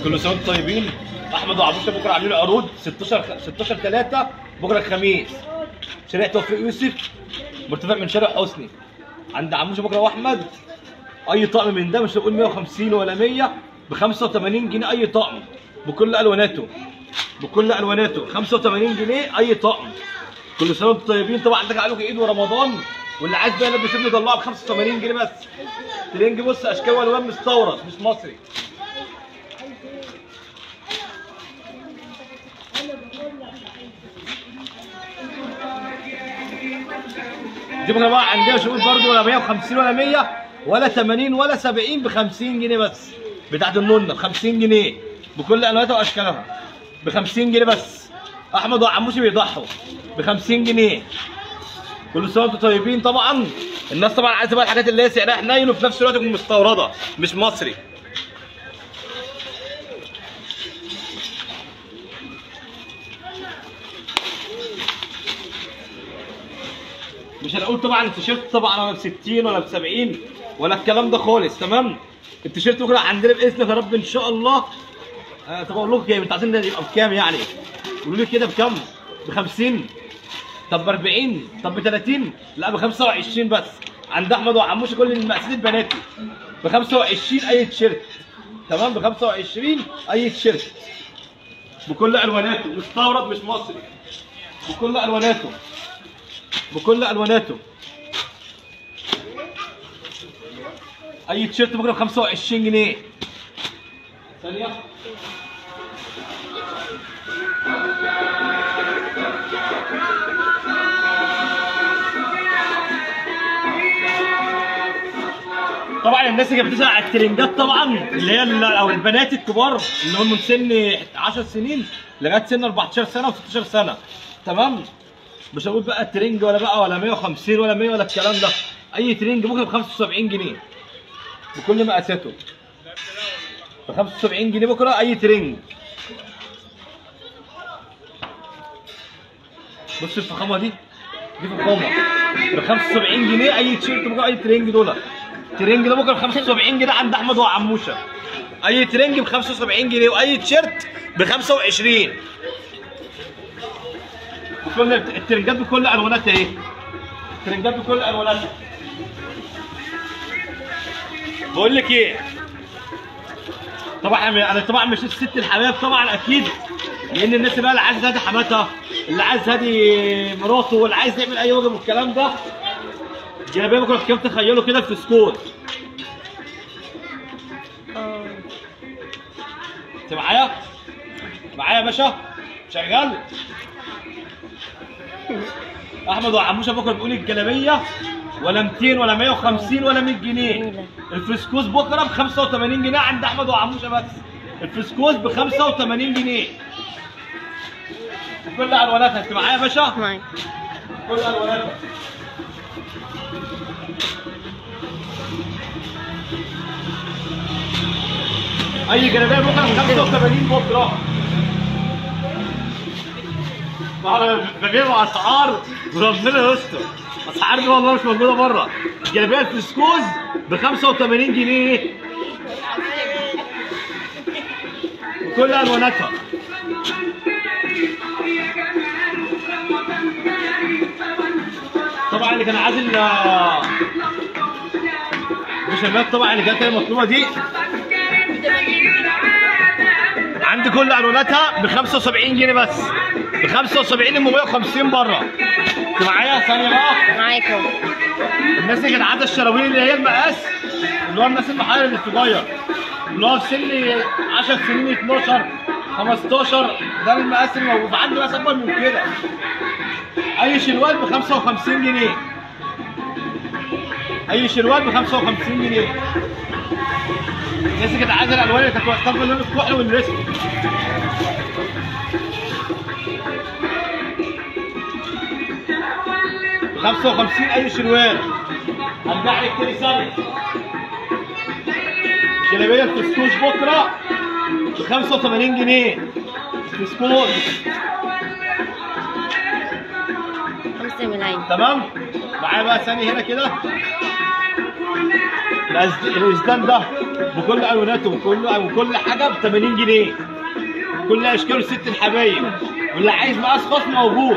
كل سنة وانتم طيبين. احمد وعبوشه بكره عاملين عروض 16/3 بكره الخميس، شارع توفيق يوسف مرتفع من شارع حسني عند عموشه بكره واحمد. اي طقم من ده مش هقول 150 ولا 100، ب 85 جنيه اي طقم بكل الواناته، بكل الواناته 85 جنيه اي طقم. كل سنة وانتم طيبين. طبعا عندك عليكم عيد ورمضان، واللي عايز بقى يلبس ابنه طلعه ب 85 جنيه بس. ترنج بص اشكال والوان مستورد مش مصري. دي بكره بقى عندنا شروط برده، ولا 150 ولا 100 ولا 80 ولا 70، ب 50 جنيه بس. بتاعت النونه ب 50 جنيه بكل الواناتها واشكالها، ب 50 جنيه بس. احمد وعموشي بيضحوا ب 50 جنيه. كل سنة وانتم طيبين. طبعا الناس طبعا عايزه بقى الحاجات اللي هي سعرها حنين وفي نفس الوقت تكون مستورده مش مصري. مش هنقول طبعا التيشيرت طبعا ولا ب 60 ولا ب 70 ولا الكلام ده خالص، تمام؟ التيشيرت بكره عندنا باذن يا رب ان شاء الله. طب اقول لكم كام؟ انتوا عايزين يبقى بكام يعني؟ قولوا لي كده بكام؟ ب 50؟ طب ب 40؟ طب ب 30؟ لا ب 25 بس. عند احمد وعموشه كل المقاسات البناتي ب 25 اي تيشيرت، تمام؟ ب 25 اي تيشيرت بكل الواناته، مستورد مش مصري، بكل الواناته، بكل الواناته. اي تيشيرت بكره ب 25 جنيه. ثانية. طبعا الناس اللي بتسأل على الترنجات طبعا اللي هي او البنات الكبار اللي هم من سن 10 سنين لغاية سن 14 سنة و16 سنة، تمام؟ مش هقول بقى الترنج ولا بقى ولا 150 ولا 100 ولا الكلام ده. اي ترنج ممكن ب 75 جنيه بكل مقاساته، ب 75 جنيه بكره اي ترنج. بص الفخامة دي، دي فخامة ب 75 جنيه اي تيشيرت بكره، اي ترنج. دول ترنج ده بكره ب 75 جنيه عند احمد وعموشه. اي ترنج ب 75 جنيه واي تيشيرت ب 25. بكل الترنجات بكل الواناتها اهي، الترنجات بكل الواناتها. بقول لك ايه، طبعا انا طبعا مش الست الحبايب طبعا اكيد، لان الناس بقى اللي عايز هادي حماتها، اللي عايز هادي مراته، واللي عايز يعمل اي واجب والكلام ده. جلابية بكره بكام؟ تخيلوا كده في سكوت. انت معايا؟ معايا يا باشا؟ شغال؟ احمد وعموشه بكره بيقول الجلابية ولا 200 ولا 150 ولا 100 جنيه. الفسكوز بكره ب 85 جنيه عند احمد وعموشه بس. الفسكوز ب 85 جنيه بكل الواناتها. انت معايا يا باشا؟ معاك. كل الواناتها. اي جلابية بكره ب 85 بكره. انا ببيع اسعار وربنا يستر، اسعار دي والله مش موجودة بره. الجلابية الفسكوز ب 85 جنيه بكل الواناتها. طبعا اللي كان عازل بشامات طبعا اللي كانت المطلوبة دي عندي كل الواناتها ب 75 جنيه بس، ب 75 ام 150 بره. انت معايا؟ ثانية بقى. معاكم. الناس اللي كانت عايزه الشراويل اللي هي المقاس اللي هو الناس المحير اللي الصغير اللي هو في سن 10 سنين 12 15، ده المقاس اللي موجود عندي، مقاس اكبر من كده. اي شروال ب 55 جنيه. اي شروال ب 55 جنيه. الناس اللي كانت عايزه الالوان اللي كانت طالبه اللون الكحلي والاسود. ب 55 اي شروال. هرجع لك تاني سنة. الجلابية الفسكوز بكره ب 85 جنيه. الفسكوز 5 ملايين. تمام؟ معايا بقى ثانية هنا كده. الازدان ده بكل الواناته وكل حاجة ب 80 جنيه، كل اشكاله ست الحبايب، واللي عايز مقاس خاص موجود.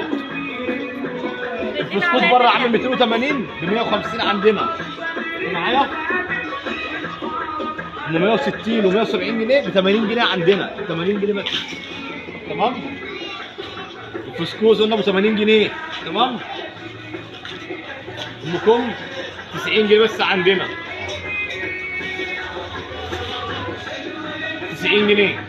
الفسفوس بره عامل 280 ب 150 عندنا، معايا؟ 160 و 170 جنيه ب 80 جنيه عندنا، 80 جنيه بس. تمام؟ الفسكوز قلنا ب 80 جنيه، تمام؟ ام 90 جنيه بس عندنا، 90 جنيه.